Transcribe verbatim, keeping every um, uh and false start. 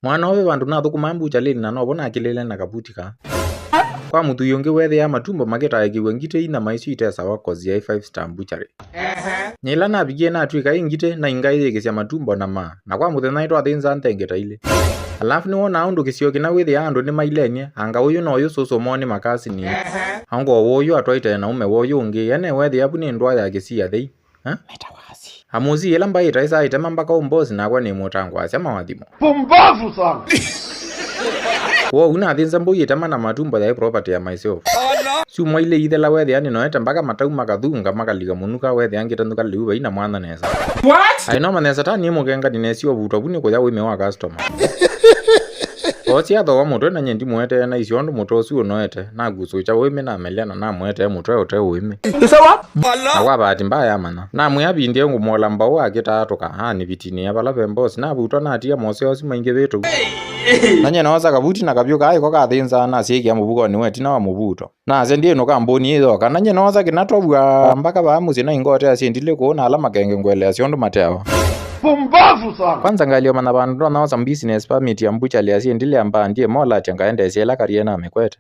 Mwana ũũ ve vandũ nathũkũmaa mbuchalĩnĩ na novo nakĩlĩle na kavuti kaa. Kwa mũthwii ũngĩ weethĩaa matumbo makĩtaĩkĩw'a ngitĩ ina maisyo itesawa kosi yaĩ five star mbucharĩ. Nyie ĩla navikie natw'ĩka ĩ ngitĩ na ingaĩyĩkĩsya matumbo na maa, na kwa mũthenya nĩtwathĩnzaa nthenge ta ilĩ. Alafu nĩwonaa ũndũ kĩsio kĩna wĩthĩaa andũ nĩmailenie, anga ũyũ no ũyũ sũsũ moo nĩ makasini. Anga ũũ ũyũ atwaĩte na ũme wa ũyũ ũngĩ, ene weethĩa vu nĩ ndũa ya kĩsia thei. Eh? Metawazi. Amusi ĩla mbaĩta ĩsaĩte mambaka ũmbosi nakwa nĩ mũtangwasya mawathimo. Pumbavu sana. Kwoou nathĩnza mbũi ĩtema na matumbo yaĩ property ya myself. Syumwa ilĩ ithela weethĩa nĩnoete mbaka matau makathunga makalika mũnuka weethĩa ngĩtanũka lĩu vai na mwana nesa. What? Aĩ no manyesa ta niĩ mũkengani nesie ũvutwa vu nĩ kũya ũime wa customer. Osi athowa mũtwe na nyie ndimũetee na isyo ũndũ mũtwe ũsu ũnoete, nakusũkya ũĩmĩ namelea na namũetee mũtwe ũte ũĩmĩ. Ĩsawa? Na kwa bahati mbaya amanya. Namwĩa vindĩ ĩyo ngũmũola mbaũ akĩtaatũka, anĩvitinĩa vala ve mbosi, navutwa natia moseo asu maingĩvĩte ũu. Na nyie noosa kavuti na kavyũ kaa ĩko kathĩnzaa nasyĩkĩa mũvukonĩ wa ĩtina wa mũvuto. Nasya ndiĩ nũka mbũni ĩyoka, na nyie noosa kĩna twavua mbaka vaa mũsyĩ na ingotea syĩ ndilĩ kũũ na ala makenge ngũeleasya ũndũ mateawa. Pumbavu sana. Kwanza ngalio mana vandũ ndonoosa business permit ya mbuchali ya syĩ ndilĩ ya mbaa ndiĩ molatya ngaendeesya ĩla karie namĩkwete.